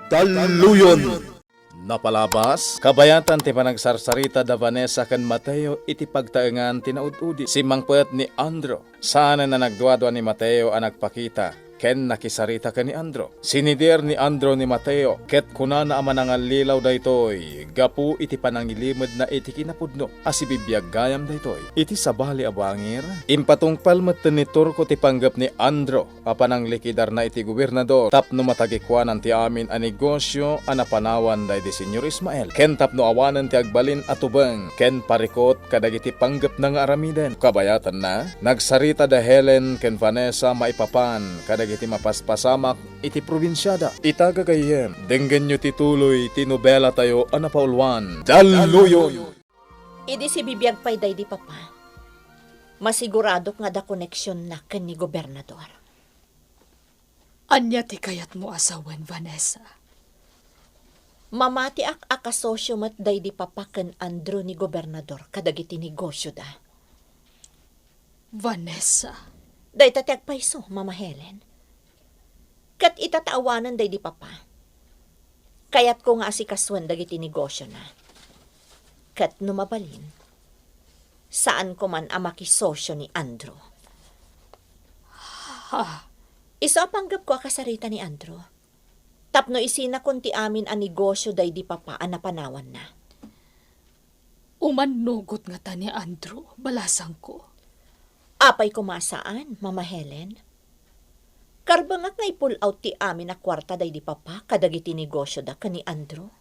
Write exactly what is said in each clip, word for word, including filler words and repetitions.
Talluyon. Napalabas, kabayatan ti panagsarsarita da Vanessa ken Mateo iti pagtaengan ti naud-udi. Simmangpet ni Andrew. Saanen a nagduadua ni Mateo a nagpakita ken nakisarita ken ni Andrew. Sinider ni Andrew ni Mateo, ket kunana a manangallilaw daytoy gapu iti panangilimedna iti kinapudno a sibibiag gayam daytoy. Iti sabali a bangir, impatungpal metten ni Turco ti panggep ni Andrew a pananglikidarna iti gobernador tapno matagikuanan ti amin a negosio a napanawan daydi Señor Ismael, ken tapno awanen ti agbalin a tubeng ken parikut kadagiti panggepna nga aramiden. Kabayatanna, nagsarita da Helen ken Vanessa maipapan kadagiti mapaspasamak iti probinsiada. Ita gagayyem, denggenyo ti tuloy ti nobelatayo a napauluan, Dalluyon! Idi sibibiag pay daydi papa, masiguradok nga adda koneksionna ken ni gobernador. Ania ti kayatmo a sawen, Vanessa? Mamatiak a kasosio met daydi papa ken Andrew ni gobernador kadagiti negosioda. Vanessa. Dayta ti agpayso, Mama Helen. Ket ita ta awanen daydi papa, kayatko nga asikasuen dagiti negosiona. Ket no mabalin, saanko man a makisosio ni Andrew. Ha? Isu a panggepko a kasarita ni Andrew. Tapno isinakon ti amin a negosio daydi papa a napanawanna. Umannugot ngata ni Andrew, balasangko. Apay koma saan, Mama Helen? Karbengak nga i-pull out ti amin a kuarta daydi papa kadagiti negosioda ken ni Andrew.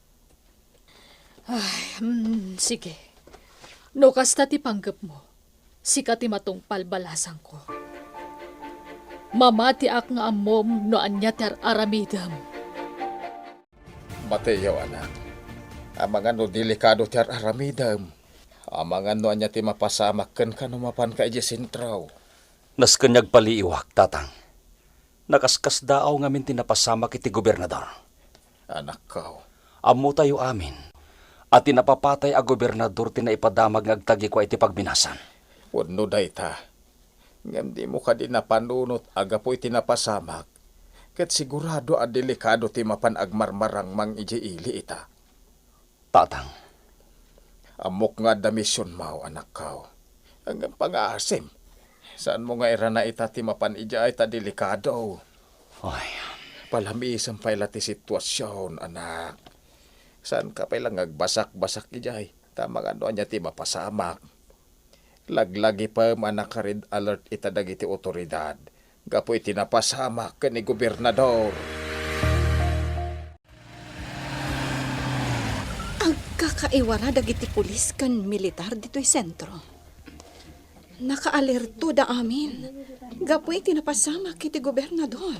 Ay, mm, sige. No kasta ti panggepmo, sika ti matungpal, balasangko. Mamatiak nga ammom no ania ti ar-aramidem. Mateo, anak, amangan no delikado ti ar-aramidem. Amangan no ania ti mapasamak kenka no mapanka idiay sentro. Nasken nga agpaliiwak, Tatang. Nakaskasdaaw ngamin ti napasamak iti gobernador. Anakko. Ammotayo amin a ti napapatay a gobernador ti naipadamag nga agtagikua iti pagminasan. Wenno dayta, ngem dimo kadi napanunot a gapu iti napasamak, ket sigurado a delikado ti mapan agmarmarangmang idiay ili ita. Tatang. Ammok nga adda misionmo, anakko. Ngem pangaasim, saanmo nga irana ita ti mapan idiay ta delikado. Ay. Palamisem pay la ti situasion, anak. Saanka pay la nga agbasakbasak idiay, ta amangan no ania ti mapasamak. Laglagipem a naka-red alert ita dagiti otoridad gapu iti napasamak ken ni gobernador. Agkakaiwara dagiti pulis ken militar ditoy sentro. Nakaalerto da amin gapu iti napasamak iti gobernador.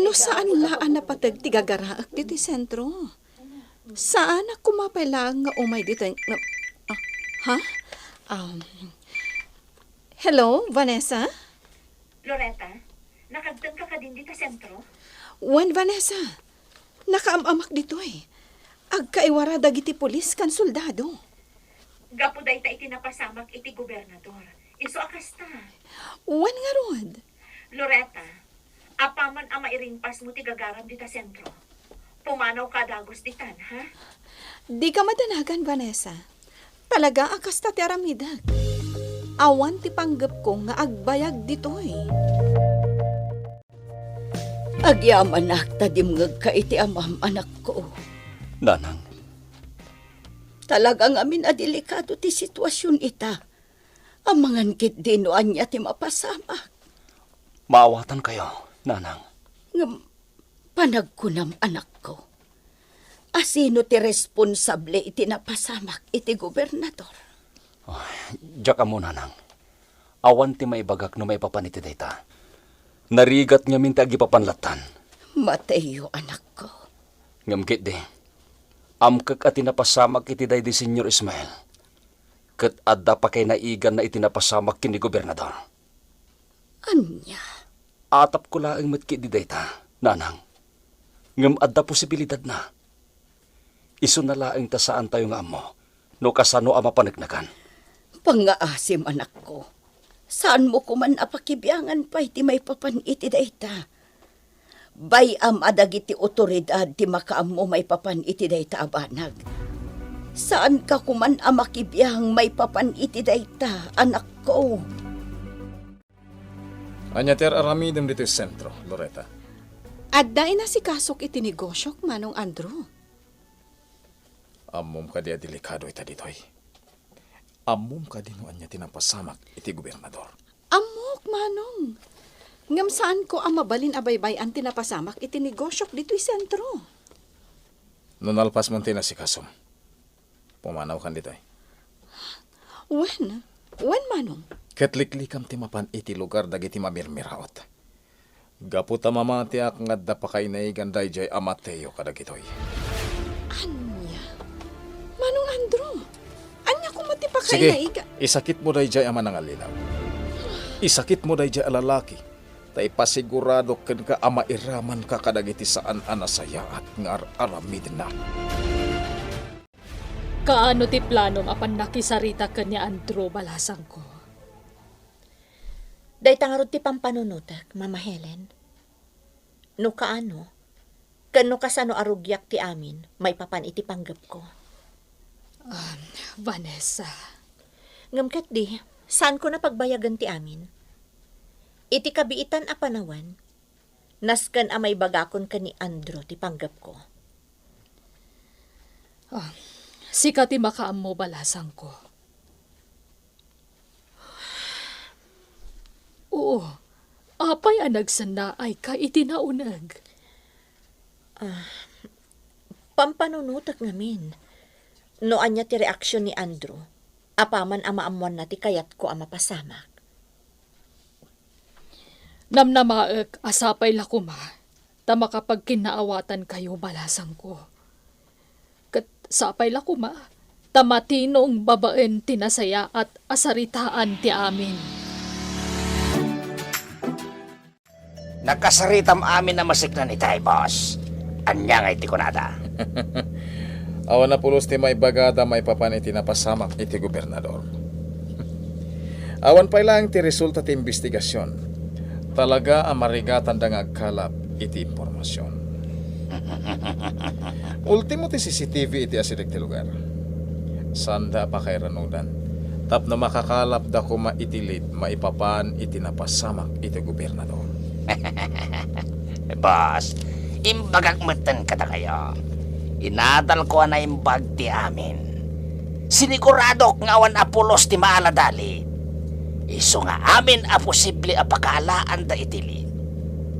No saan la a napateg ti gagaraek ditoy sentro, saan a koma pay laeng nga umay ditoy nga, ah, ha? Um, hello, Vanessa? Loretta, nakagtengka kadin dita sentro? Wen, Vanessa. Nakaam-amak ditoy. Agkaiwara dagiti pulis ken soldado. Gapu dayta iti napasamak iti gobernador. Isu a kasta. Wen ngarud. Loretta, apaman a mairingpasmo ti gagaram dita sentro, pumanawka a dagus ditan, ha? Dika madanagan, Vanessa. Talaga a kasta ti aramidek. Awan ti panggepko nga agbayag ditoy. Agyamanak ta dimngegka iti amam, anakko. Nanang. Talaga ngamin a delikado ti situasion ita. Amangan ketdi no ania ti mapasamak. Maawatankayo, Nanang. Ngem panagkunam, anakko, asino ti responsable iti napasamak iti gobernador? Ay, diak ammo, Nanang. Awan ti maibagak no maipapan iti dayta. Narigat ngamin ti agipapan lattan. Mateo, anakko. Ngem ketdi, amkek a ti napasamak iti daydi Señor Ismael, ket adda pakainaiganna iti napasamak ken ni gobernador. Ania? Atapko laeng met ketdi dayta, Nanang. Ngem adda posibilidadna. Isuna laeng ta saantayo nga ammo no kasano a mapaneknekan. Pangngaasim, anakko. Saanmo koman a pakibiangan pay ti maipapan iti dayta. Bay-am a dagiti awtoridad ti makaammo maipapan iti dayta a banag. Saanka koman a makibiang maipapan iti dayta, anakko. Ania ti ar-aramidem ditoy sentro, Loretta? Adda inasikasok iti negosiok, Manong Andrew. Ammom kadi a delikado ita ditoy? Ammom kadi no ania ti napasamak iti gobernador? Ammok, Manong. Ngem saanko a mabalin a baybay-an ti napasamak iti negosiok ditoy sentro. No nalpasmon ti inasikasom, pumanawkan ditoy. Wen, wen, Manong. Ket liklikam ti mapan iti lugar dagiti mamirmiraot. Gapu ta mamatiak nga adda pakainaigan daydiay a Mateo kadagitoy. Ania? Manong Andrew, ania koma ti Sige, pakainaigan? Isakitmo daydiay a manangallilaw. Isakitmo daydiay a lalaki, ta ipasiguradok kenka a mairamanka kadagiti saan a nasayaat nga ar-aramidenna. Kaano ti planom a pannakisarita ken ni Andrew, balasangko? Dayta ngarud ti pampanunotek, Mama Helen. No kaano, ken no kasano a rugiak ti amin maipapan iti panggepko. Ah, Vanessa. Ngem ketdi, saanko a pagbayagen ti amin. Iti kabiitan a panawen, nasken a maibagakon ken ni Andrew ti panggepko. Ah, sika ti makaammo, balasangko. Oo, apay a nagsennaayka iti nauneg? Ah, pampanunotek ngamin no ania ti reaksion ni Andrew apaman a maammoanna ti kayatko a mapasamak. Namnamaek a sapay la koma ta makapagkinnaawatankayo, balasangko. Ket sapay la koma ta matinong babaen ti nasayaat a saritaan ti amin. Nakasaritam amin a masiknanitay, boss. Ania ngay ti kunada? Awan a pulos ti maibagada maipapan iti napasamak iti gobernador. Awan pay laeng ti resulta ti imbestigasion. Talaga a marigatanda nga agkalap iti impormasion. Ultimo ti C C T V iti asideg ti lugar. Saanda a pakairanudan tapno makakalapda koma iti lead maipapan iti napasamak iti gobernador. Boss, imbagak metten kadakayo. Inadalko a naimbag ti amin. Siniguradok nga awan a pulos ti maaladalid. Isu nga amin a posible a pakaalaanda iti lead,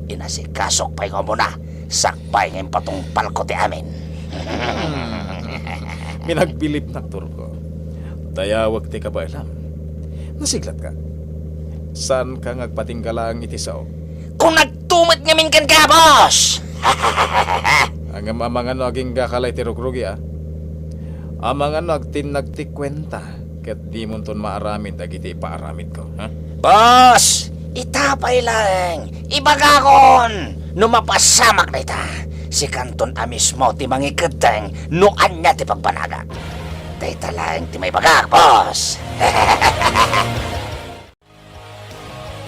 inasikasok pay nga umuna sakbay nga impatungpalko ti amin. Minagbilibnak, Turko. Dayawek ti kabaelam. Nasiglatka? Saanka nga agpatingga laeng iti sao? Kunagto met ngamin kenka, boss! Ngem amangan no aginggaka la iti rugrugi, a? Amangan no agtinnag ti kuenta ket dimonton maaramid dagiti ipaaramidko, ha? Boss, ita pay laeng, ibagakon no mapasamak dayta. Sikanton a mismo ti mangikeddeng no ania ti pagbanagak. Dayta laeng ti maibagak, boss.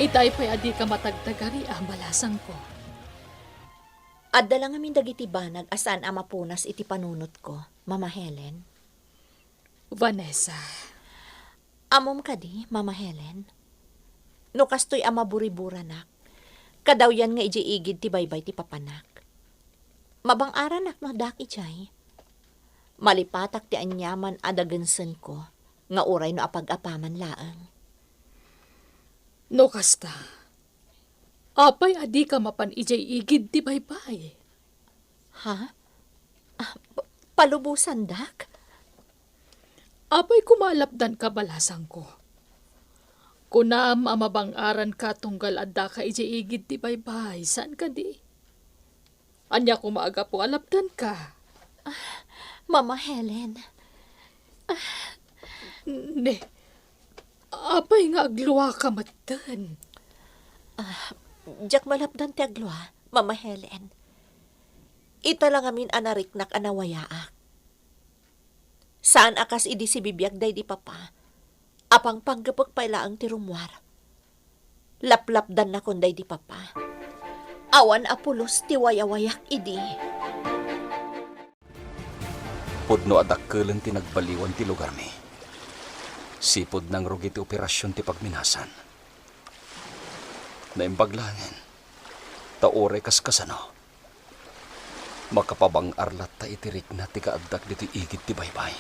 Itay pay a dika matagtagari, a, balasangko. Adda la ngamin dagiti banag a saan a mapunas iti panunotko, Mama Helen. Vanessa. Ammom kadi, Mama Helen? No kastoy a maburiburanak, kadawyan nga idiay igid ti baybay ti papanak. Mabang-aranak no addaak idiay. Malipatak ti aniaman a dagensenko nga uray no apag-apaman laeng. No kasta, apay a dika mapan idiay igid ti baybay? Ha? Ah, pa-, palubosandak? Apay koma a lapdanka, balasangko? Kunam a mabang-aranka tunggal addaka idiay igid ti baybay, saan kadi? Ania koma a gapu a lapdanka? Ah, Mama Helen. Ah. Ne, apay nga agluaka metten? Ah, diak malapdan ti aglua, Mama Helen. Ita la ngamin a nariknak a nawayaak. Saan a kas idi sibibiag daydi Papa, a pangpanggepek pay laeng ti rummuar. Laplapdannakon daydi Papa. Awan a pulos ti wayawayak idi. Pudno a dakkelen ti nagbaliwan ti lugarmi. Sipud nangrugi ti operasion ti pagminasan. Naimbag laengen, ta uray kas kasano, makapabang-ar latta iti rikna ti kaaddak ditoy igid ti baybay.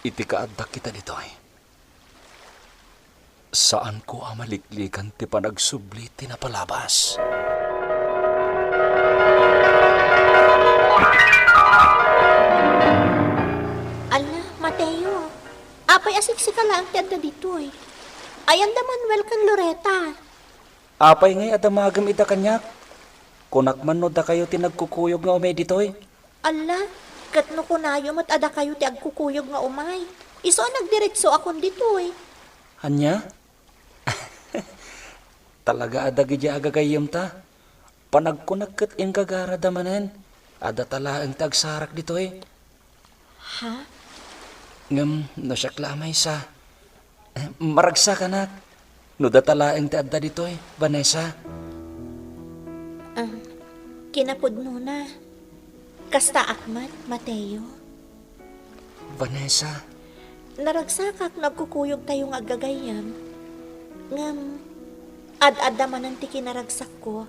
Iti kaaddak kita ditoy, saanko a maliklikan ti panagsubli ti napalabas. Ala, Mateo, apay a siksika laeng ti adda ditoy? Ayan da Manuel ken Loreta? Apay ngay a damagem ida kaniak? Kunak man no dakayo ti nagkukuyog nga umay ditoy. Alla, ket no kunayo met a dakayo ti agkukuyog nga umay, isu a nagdiretsoakon ditoy. Ania? Talaga a dagidi a gagayyemta? Panagkunak ket inggagarada manen a data laeng ti agsarak ditoy. Ha? Ngem no siak la a maysa, eh, maragsakanak no data laeng ti adda ditoy, Vanessa. Ah, kinapudnona. Kastaak met, Mateo. Vanessa. Naragsakak no agkukuyogtayo nga aggagayyem. Ngem, ad-adda manen ti kinaragsakko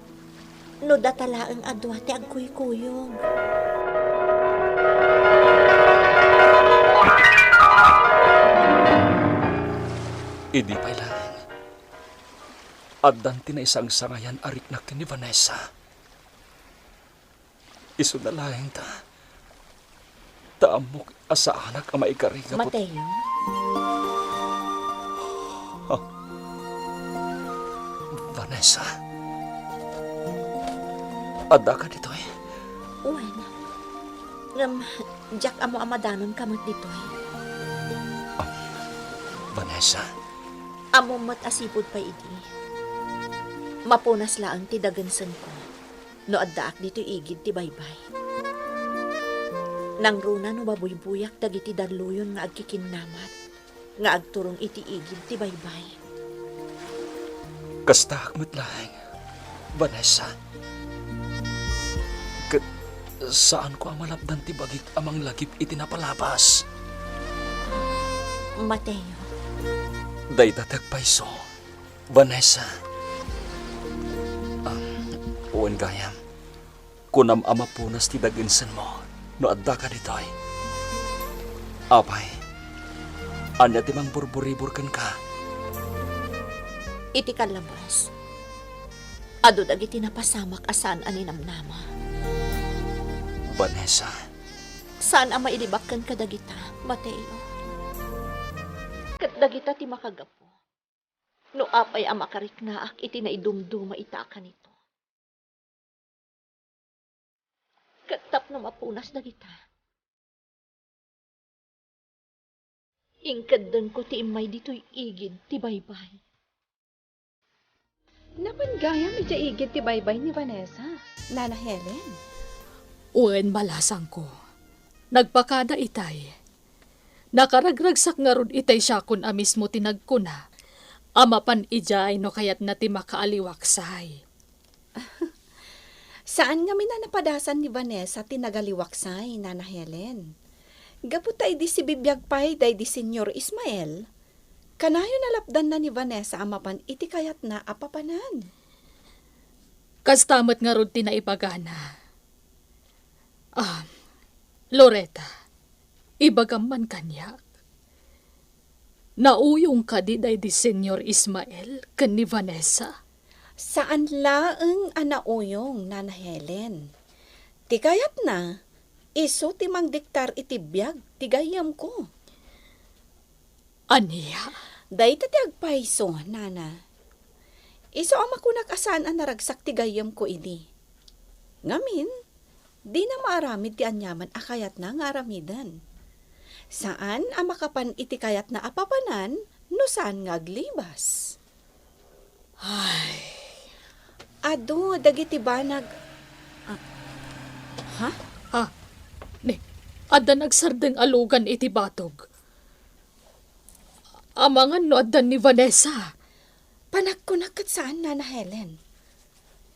no data laeng a dua ti agkuykuyog. Idi pay laeng, addan ti naisangsangayan a riknak ken ni Vanessa. Isuna laeng ta, ta ammok a saanak a maikari gapu Mateo? Ha? Vanessa? Addaka ditoy? Wen. Ngem, diak ammo a madanonka met ditoy. Ah, Vanessa? Ammom met a sipud pay idi, mapunas laeng ti dagensenko no addaak ditoy igid ti baybay. Nangruna no mabuybuyak dagiti dalluyon nga agkikinnamat nga agturong iti igid ti baybay. Kastaak met laeng, Vanessa. Ket saanko a malapdan ti bagik a manglagip iti napalabas. Mateo. Dayta ti agpayso. Vanessa. Ah, wen gayam, kunam a mapunas ti dagensenmo no addaka ditoy. Apay, ania ti mangburburibur kenka? Iti kallabas, adu dagiti napasamak a saan a ninamnama. Vanessa. Saan a mailibak ken kadagita, Mateo. Ket dagita ti makagapu no apay a makariknaak iti naidumduma ita a kanito. Ket tapno mapunas dagita, inkeddengko ti immay ditoy igid ti baybay. Napan gayam idiay igid ti baybay ni Vanessa, Nana Helen? Wen, balasangko. Nagpakada itay. Nakaragragsak ngarud itay siakon a mismo ti nagkuna a mapan idiay no kayatna ti makaaliwaksay. Saan ngamin a napadasan ni Vanessa ti nagaliwaksay, Nana Helen. Gapu ta idi sibibiag pay daydi Señor Ismael, kanayon a lapdanna ni Vanessa a mapan iti kayatna a papanan. Kasta met ngarud ti naibagana. Ah, Loreta, ibagam man kaniak. Nauyong kadi daydi Señor Ismael ken ni Vanessa? Saan laeng a nauyong, Nana Helen. Ti kayatna, isu ti mangdiktar iti biag ti gayyemko. Ania? Dayta ti agpayso, Nana. Isu a makunak a saan a naragsak ti gayyemko idi. Ngamin, dina maaramid ti aniaman a kayatna nga aramiden. Saan a makapan iti kayatna a papanan no saan nga aglibas. Ay. Adu dagiti banag, ah, ha? Ah, ni, adda nagsardeng a lugan iti batog. Amangan no addan ni Vanessa. Panagkunak ket saan, Nana Helen.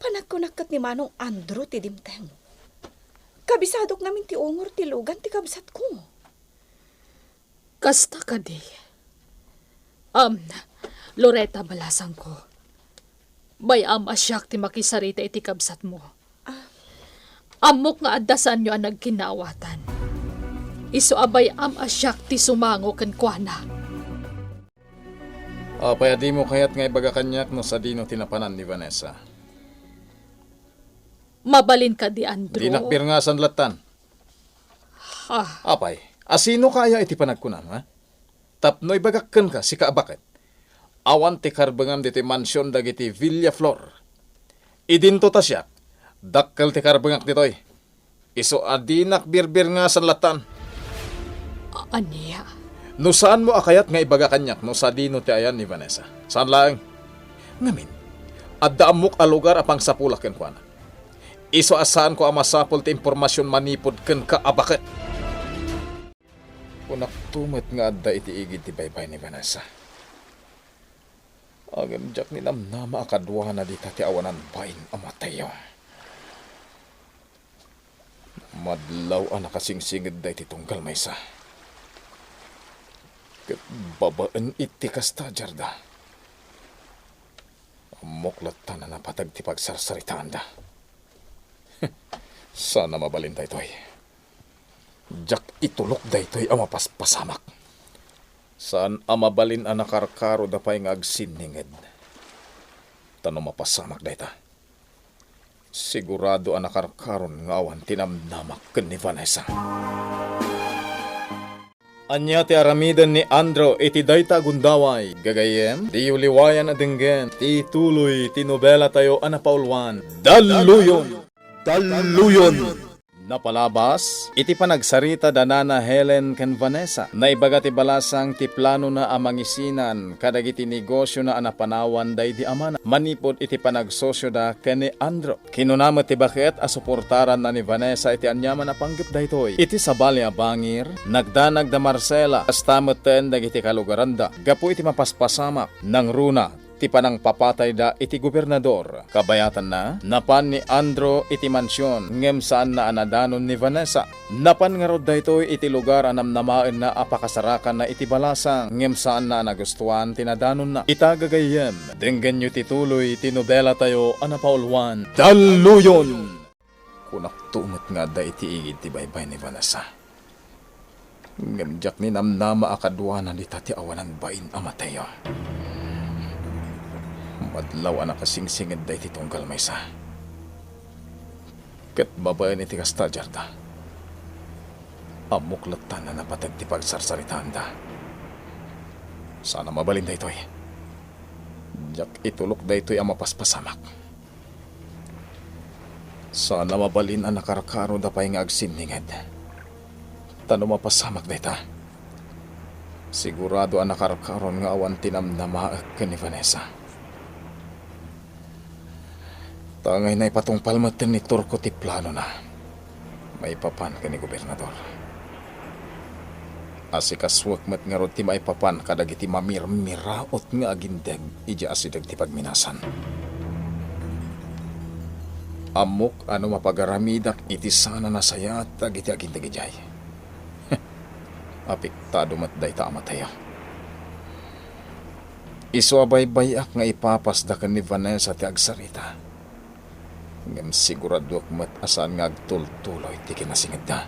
Panagkunak ket ni Manong Andrew ti dimteng. Kabisadok ngamin ti ungor ti lugan ti kabsatko. Kasta kadi. Am, Loretta, balasangko. Bay-am a siak ti makisarita iti kabsatmo. Ah. Ammok nga adda saanyo a nagkinnaawatan. Isu a bay-am a siak ti sumango kenkuana. Apay a dimo kayat nga ibaga kaniak no sadino ti napanan ni Vanessa? Mabalin kadi, Andrew? Dinak birngasan lattan. Ah. Apay, asinoka aya iti panagkunam, ha? Tapno ibagak kenka, sika a baket. Awan ti karbengam ditoy mansion dagiti Villaflor. Idinto ta siak, dakkel ti karbengak ditoy. Isu a dinak birbirngasan lattan. A-, ania? No saanmo a kayat nga ibaga kaniak no sadino ti ayan ni Vanessa, saan laeng. Ngamin, adda ammok a lugar a pangsapulak kenkuana. Isu a saanko a masapul ti impormasion manipud kenka a baket. Kunakto met nga adda iti igid ti baybay ni Vanessa. Ngem diak ninamnama a kaduana dita ti awanan bain a Mateo. Madlaw a nakasingsinged daytoy tunggal maysa. Ket babaen iti kasta, Gerda, ammok latta a napateg ti pagsarsaritaanda. Saan a mabalin daytoy. Diak itulok daytoy a mapaspasamak. Saan a mabalin a nakarkarod a pay nga agsinninged. Ta no mapasamak dayta, sigurado a nakarkaron nga awan ti namnamak ken ni Vanessa. Ania ti aramiden ni Andrew iti dayta a gundaway, gagayyem? Diyo liwayan a denggen ti tuloy ti nobelatayo a napauluan, Dalluyon! Dalluyon! Napalabas iti panagsarita da Nana Helen ken Vanessa, naibaga ti balasang ti planona a mangisinan kadagiti negosiona a napanawan daydi amana manipud iti panagsosioda ken ni Andrew. Kinuna met ti baket a suportaranna ni Vanessa iti aniaman a panggep daytoy. Iti sabali a bangir, nagdanag da Marcela, kasta metten dagiti kalugaranda gapu iti mapaspasamak, nangruna ti panangpapatayda iti gobernador. Kabayatanna, napan ni Andrew iti mansion, ngem saanna a nadanon ni Vanessa. Napan ngarud daytoy iti lugar a namnamaenna a pakasarakanna iti balasang, ngem saanna a nagustuan ti nadanonna. Ita, gagayyem, denggenyo ti tuloy ti nobelatayo a napauluan, Dalluyon! Kunakto met nga adda iti igid ti baybay ni Vanessa. Ngem diak ninamnama a kaduana dita ti awanan bain a Mateo. Madlaw a nakasingsinged daytoy tunggal maysa. Ket babaen iti kasta, Gerda, ammok latta a napateg ti pagsarsaritaanda. Saan a mabalin daytoy. Diak itulok daytoy a mapaspasamak. Saan a mabalin a nakarkarod a pay nga agsinninged. Ta no mapasamak dayta, sigurado a nakarkaron nga awan ti namnamaek ken ni Vanessa. Ta ngay naipatungpal metten ni Turco ti planona maipapan ken ni gobernador. Asikasuek met ngarud ti maipapan kadagiti mamirmiraot nga agindeg idiay asideg ti pagminasan. Ammok a no mapagaramidak iti saan a nasayaat dagiti agindeg idiay. Apektado met dayta a Mateo. Isu a baybay-ak nga ipapasda ken ni Vanessa ti agsarita. Ngem siguradoek met a saan nga agtultuloy ti kinasingedda.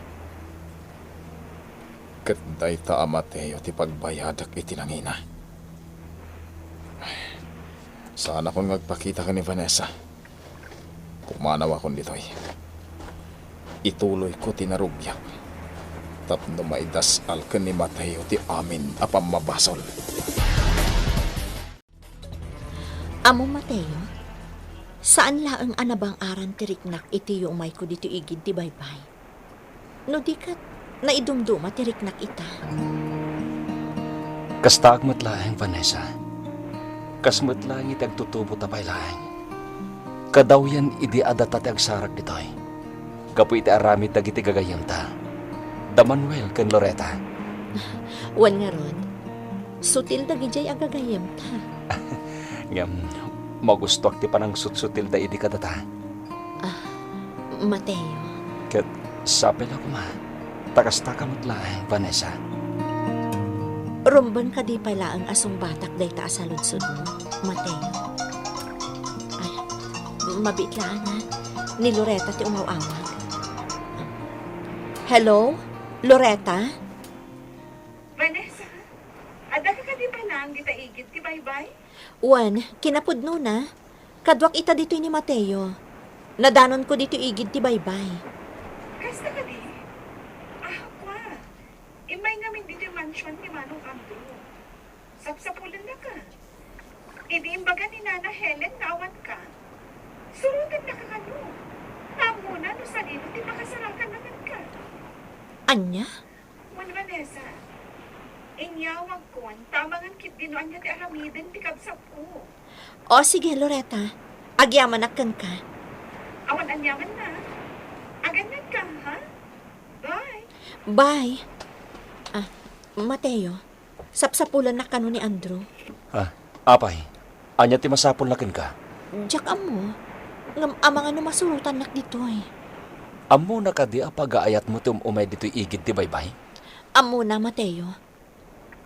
Ket dayta a Mateo ti pagbayadak iti nangina. Saanakon nga agpakita ken ni Vanessa. Pumanawakon ditoy. Ituloyko ti narugiak tapno maidas-al ken ni Mateo ti amin a pammabasol. Ammom, Mateo, saan laeng a nabang-aran ti riknak iti yumayko ditoy igid ti baybay. No di ket, naidumduma ti riknak ita. Kastaak met laeng, Vanessa. Kas met laeng iti agtutubo ta pay laeng. Kadawyan idi a data ti agsarak ditoy. Gapu iti aramid dagiti gagayyemta, da Manuel ken Loretta. Wen ngarud, sutil dagidiay a gagayyemta. Ngem magustoak ti panangsutsutilda idi kadata. Ah, Mateo. Ket sapay la koma, ta kastaka met laeng, Vanessa. Rumben kadi pay laeng a sungbatak dayta a saludsodmo, Mateo? Ay, mabiit laeng, ha? Ni Loretta ti umaw-awag. Hello? Loretta? Vanessa, adda ka kadi pay laeng dita igid ti baybay? Wen, kinapudnona, kaduak ita ditoy ni Mateo. Nadanonko ditoy igid ti baybay. Kasta kadi? Ah, kua. Immay ngamin ditoy mansion ni Manong Andrew. Sapsapulennaka. Idi imbaga ni Nana Helen nga awanka, surotennaka kano. Ammona no sadino ti pakasarakanna kenka. Ania? Wen, Vanessa, inyawagkon ta amangan ketdi no ania ti aramiden ti kabsatko. O, sige, Loretta. Agyamanak kenka. Awan aniamanna. Agannadka, ha? Bye. Bye. Ah, Mateo, sapsapulannak kano ni Andrew? Ah, apay, ania ti masapulna kenka? Diak ammo. Ngem amangan no masurotannak ditoy. Ammona kadi a pagaayatmo ti um-umay ditoy igid ti baybay? Ammona, Mateo.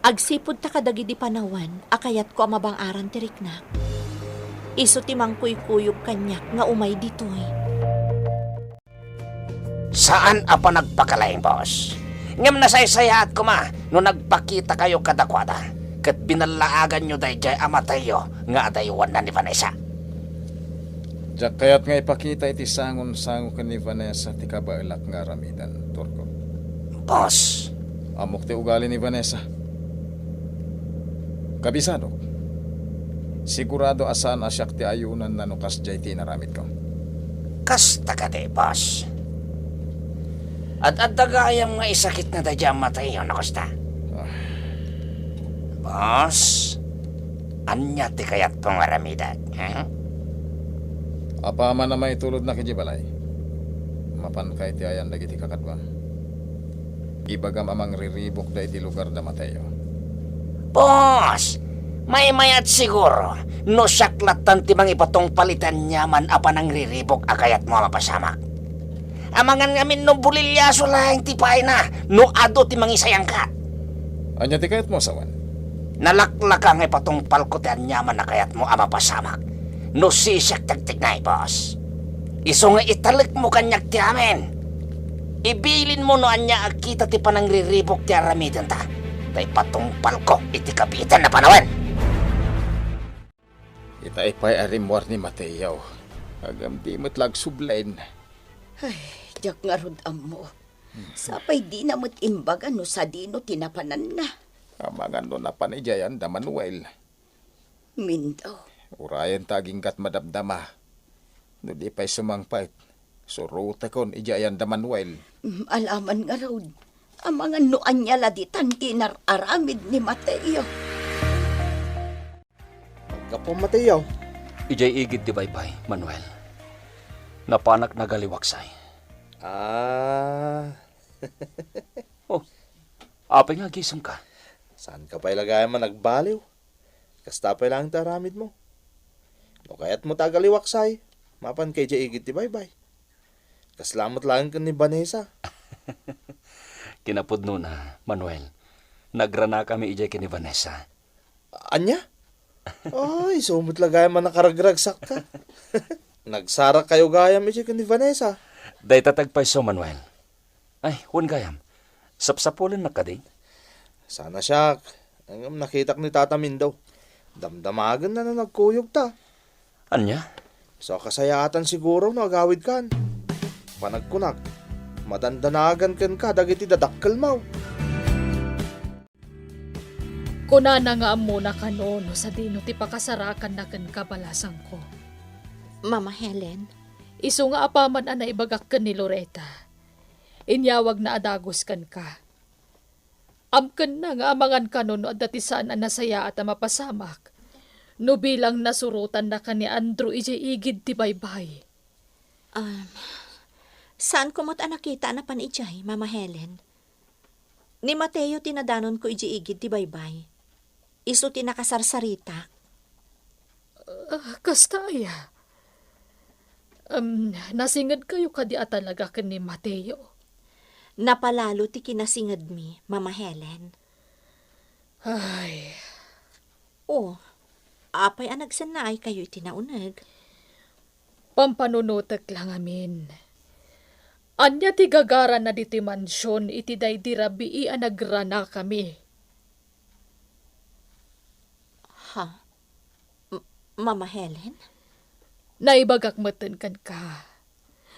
Agsipud ta kadagidi panawen a kayatko a mabang-aran ti riknak. Isu ti mangkuykuyog kaniak nga umay ditoy. Saan a panagpakalaing, boss. Ngem nasaysayaat koma no nagpakitakayo kadakuada, ket binallaaganyo daydiay a Mateo nga adaywanna ni Vanessa. Diak kayat nga ipakita iti sangonsango ken ni Vanessa ti kabaelak nga aramiden, Turko. Boss. Ammok ti ugali ni Vanessa. Kabisadok. Sigurado a saan a siak ti ayunanna no kasdiay ti inaramidko. Kasta kadi, boss. Ad-adda gayam nga isakitna daydiay a Mateo, no kasta? Ah. Boss, ania ti kayatmo nga aramiden, ha? Apaman a maitulodnak idiay balay, mapanka iti ayan dagiti kakaduam. Ibagam a mangriribukda iti lugar da Mateo. Boss, maymayat siguro no siak lattan ti mangipatungpal iti aniaman a panangriribuk a kayatmo a mapasamak. Amangan ngamin no buliliaso laeng ti payna no adu ti mangisayangka. Ania ti kayatmo, sawen? Nalaklaka nga ipatungpalko ti aniaman a kayatmo a mapasamak no sisiak ti agtignay, boss. Isu nga italekmo kaniak ti amin. Ibilinmo no ania a kita ti panangriribuk ti aramidenta, ta ipatungpalko iti kabiitan a panawen. Itay pay a rimmuar ni Mateo. Ngem di met la agsublen. Ay, diak ngarud ammo. Sapay dina met imbaga no sadino ti napananna. Amangan no napan idiay ayan da Manuel. Mindaw. Urayen ta aginggat madamdama. No di pay sumangpet, surotekon idiay ayan da Manuel. Mm, alaman ngarud. Amangan no ania la ditan ti inar-aramid ni Mateo. Gapu, Mateo. Idiay igid ti baybay, Manuel. Napanak nagaliwaksay. Ah. Oh, apay nga agisem ka? Saan ka pay la gayam a nagbaliw? Kasta pay laeng ti aramidmo. No kayatmo ta agaliwaksay, mapanka idiay igid ti baybay. Kasla met laeng ken ni Vanessa. Kinapudnona, Manuel, nagranakami idiay ken ni Vanessa. Ania? Ay, isu met la gayam a nakaragragsakka. Nagsarakkayo gayam idiay ken ni Vanessa. Dayta ti agpayso, Manuel. Ay, wen gayam. Sapsapulennak kadi? Sana siak. Ngem nakitak ni Tata Mindo. Damdamagenna no nagkuyogta. Ania? Isu a kasayaatan siguro no agawidkan. Panagkunak, madandanagan kenka dagiti dadakkelmo. Kunana nga ammona kano no sadino ti pakasarakanna kenka, balasangko. Mama Helen. Isu nga apaman a naibagak ken ni Loretta, inyawagna a dagus kenka. Amkenna nga amangan kano no adda ti saan a nasayaat a mapasamak no bilang nasurotannaka ni Andrew idiay igid ti baybay. Um, saanko met a nakita a napan idiay, Mama Helen. Ni Mateo ti nadanonko idiay igid ti baybay. Isu ti nakasarsaritak. Ah, kasta aya? Em, nasingedkayo kadi a talaga ken ni Mateo? Napalalo ti kinasingedmi, Mama Helen. Ay. O, apay a nagsennaaykayo iti nauneg? Pampanunotek la ngamin. Ania ti gagarana ditoy mansion iti daydi rabii a nagranakami? Ha? M-, Mama Helen? Naibagak metten kenka.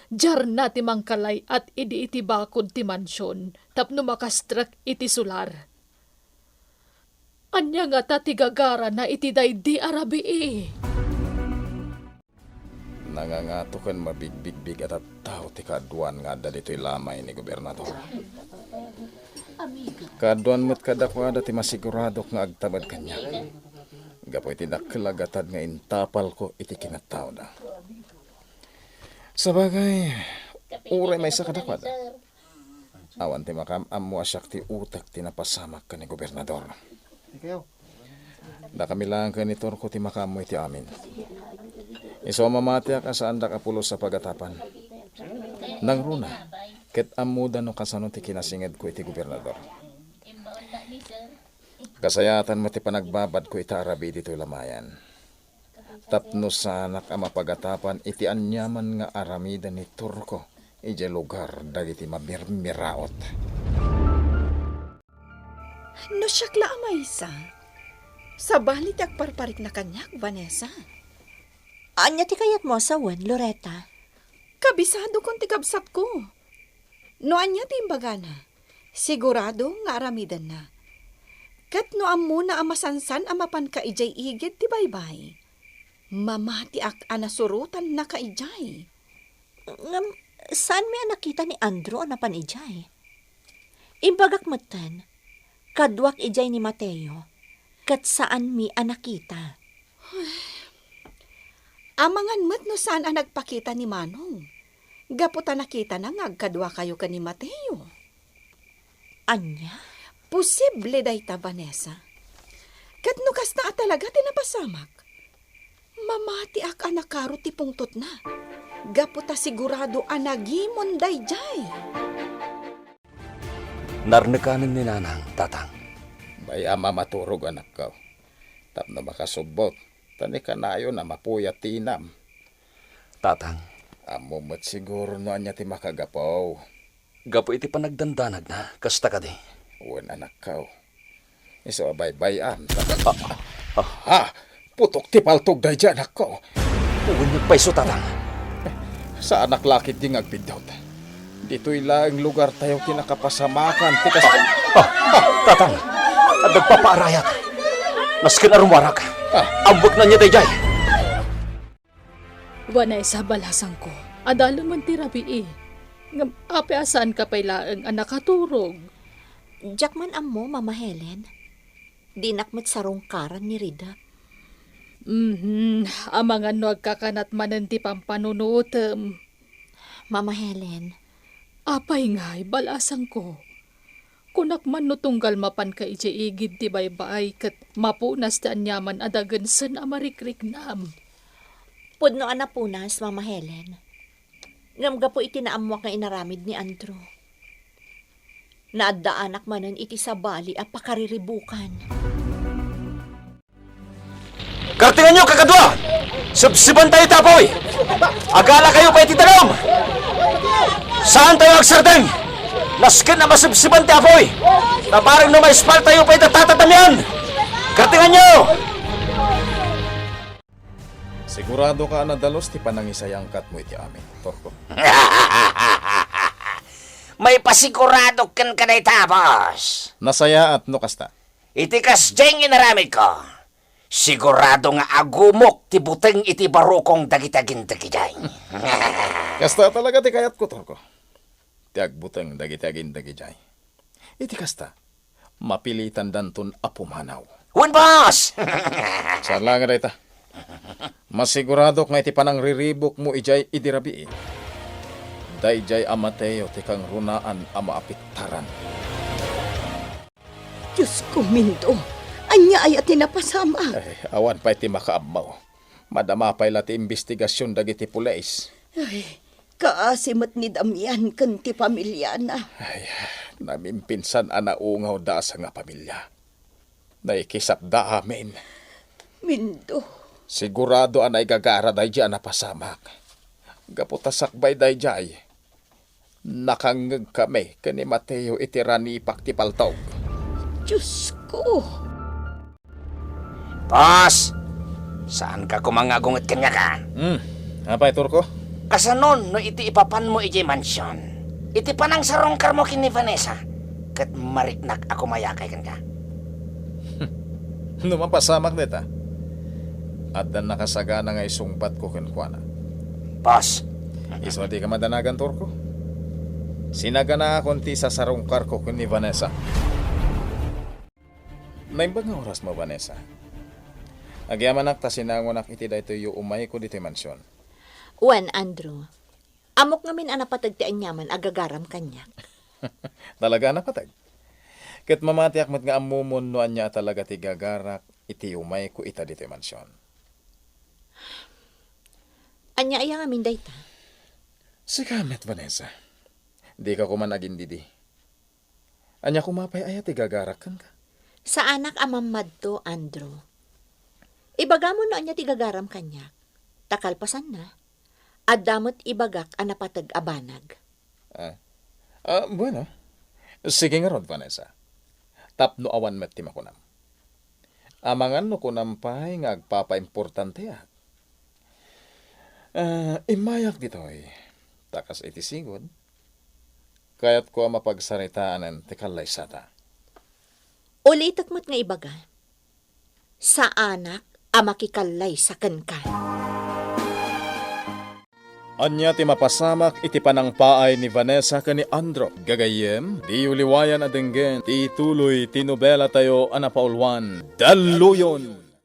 Diarna ti mangkalay-at idi iti bakod ti mansion tapno makastrek iti sular. Ania ngata ti gagarana iti daydi a rabii? Nangangato ken mabigbigbig a tattao ti kaaduan nga adda ditoy lamay ni Gobernador. Kaaduan met kadakuada ti masiguradok nga agtamed kaniak, gapu iti dakkel a gatad nga intapalko iti kinattaoda. Sabagay, uray maysa kadakuada, awan ti makaam-ammo a siak ti utek ti napasamak ken ni Gobernador. Dakami laeng ken ni Turco ti makaammo iti amin. Isu a mamatiak a saandak a pulos a pagatapan. Nangruna, ket ammoda no kasano ti kinasingedko iti Gobernador. Kasayaatan met ti panagbabadko ita a rabii ditoy lamayan. Tapno saanak a mapagatapan iti aniaman nga aramiden ni Turco idiay lugar dagiti mamirmiraot. No siak la a maysa, sabali ti agparparikna kaniak, Vanessa. Ania ti kayatmo a sawen, Loretta? Kabisadokon ti kabsatko. No ania ti imbagana, sigurado nga aramidenna. Ket no ammona a masansan a mapanka idiay igid ti baybay, mamatiak a nasurotannaka idiay. Ngem, saanmi a nakita ni Andrew a napan idiay. Imbagak metten, kaduak idiay ni Mateo, ket saanmi a nakita. Amangan met no saan a nagpakita ni Manong, gapu ta nakitana nga agkaduakayo ken ni Mateo. Ania? Posible dayta, Vanessa. Ket no kasta a talaga ti napasamak, mamatiak a nakaro ti pungtotna, gapu ta sigurado a nagimon daydiay. Narnekanen ni Nanang, Tatang. Bay-am a maturog, anakko, tapno makasubbot, ta ni kanayon a mapuyat ti inam. Tatang. Ammom met siguro no ania ti makagapu. Gapu iti panagdandanagna, kasta kadi? Wen, anakko. Isu a baybay-am, ta- Ah, ah. Ha? Putok ti paltog daydiay, anakko. Wen, nagpayso, Tatang. Saanak la ketdi nga agbiddut. Ditoy laeng lugartayo ti nakapasamakan ti kas- Ah, ah, Tatang. Nagpapaarayat. Nasken a rummuarak. Ah. Ammoek no ania daydiay. Vanessa, balasangko, adalemen ti rabii. Ngem apay a saanka pay laeng a nakaturog? Diak man ammo, Mama Helen. Dinak met sarungkaran ni Rida. Mhm, amangan no agkakanat manen ti pampanunotem. Mama Helen. Apay ngay, balasangko? Kunak man no tunggal mapanka idiay igid ti baybay ket mapunas ti aniaman a dagensen a marikriknam. Pudno a napunas, Mama Helen. Ngem gapu iti naammoak nga inaramid ni Andrew, naaddaanak manen iti sabali a pakariribukan. Kartenganyo, kakadua! Sebsebantayo ti apuy! Agalakayo pay iti danum! Saantayo agsardeng! Nasken a masebseban ti apuy! Ta bareng no maispaltayo pay ita tatatamian! Kartenganyo! Siguradoka a nadalus ti panangisayangkatmo iti amin, Turco. Maipasiguradok kenka dayta, boss. Nasayaat no kasta. Iti kasdiay nga inaramidko, sigurado nga agumok ti buteng iti barukong dagiti agindeg idiay. Kasta talaga ti kayatko, Turco. Ti agbuteng dagiti agindeg idiay. Iti kasta, mapilitandanton a pumanaw. Wen, boss! Saan laeng a dayta. Masiguradok nga iti panangriribukmo idiay idi rabii, daydiay a Mateo ti kangrunaan a maapitaran. Diosko, Mindo, ania aya ti napasamak? Ay, awan pay ti makaammo. Madama pay la ti imbestigasion dagiti pulis. Ay, kaasi met ni Damian ken ti pamiliana. Ay, namimpinsan a naungawda a sangapamilya. Naikisatda amin. Mindo. Sigurado a naigagara daydiay a napasamak. Gapu ta sakbay daydiay, nakangngegkami ken ni Mateo iti ranipak ti paltog. Diosko! Boss! Saanka koma nga agunget kaniak, a? Hmm. Apay, Turko? Kasanon no iti ipapanmo idiay mansion, iti panangsarungkarmo ken ni Vanessa, ket mariknak a kumayakay kenka? No mapasamak dayta, addan nakasagana nga isungbatko kenkuana. Boss. Isu a dika madanagan, Turko. Sinaganaakon ti isasarungkarko ken ni Vanessa. Naimbag nga orasmo, Vanessa. Agyamanak ta sinangonak iti daytoy yo umayko ditoy mansion. Wen, Andrew, ammok ngamin a napateg ti aniaman a gagaram kaniak. Talaga a napateg? Ket mamatiak met nga ammomon no ania a talaga ti gagarak iti umayko ita ditoy mansion. Ania aya ngamin dayta? Sika met, Vanessa. Dika koman agindidi. Ania koma pay aya ti gagarak kenka? Saanak a mammadto, Andrew. Ibagam no ania ti gagaram kaniak. Ta kalpasanna, adda met ibagak a napateg a banag. Ah. Ah, bueno. Sige ngarud, Vanessa. Tapno awan met ti makunam. Amangan no kunam pay nga agpapaimportanteak. Ah, immayak ditoy. Ta kas iti sigud, kayatko a mapagsaritaan ti kallaysata. Ulitek met nga ibaga, saanak a makikallaysa kenka. Ania ti mapasamak iti panangpaay ni Vanessa ken ni Andrew? Gagayyem, diyo liwayan a denggen ti ituloy ti nobelatayo a napauluan, Dalluyon!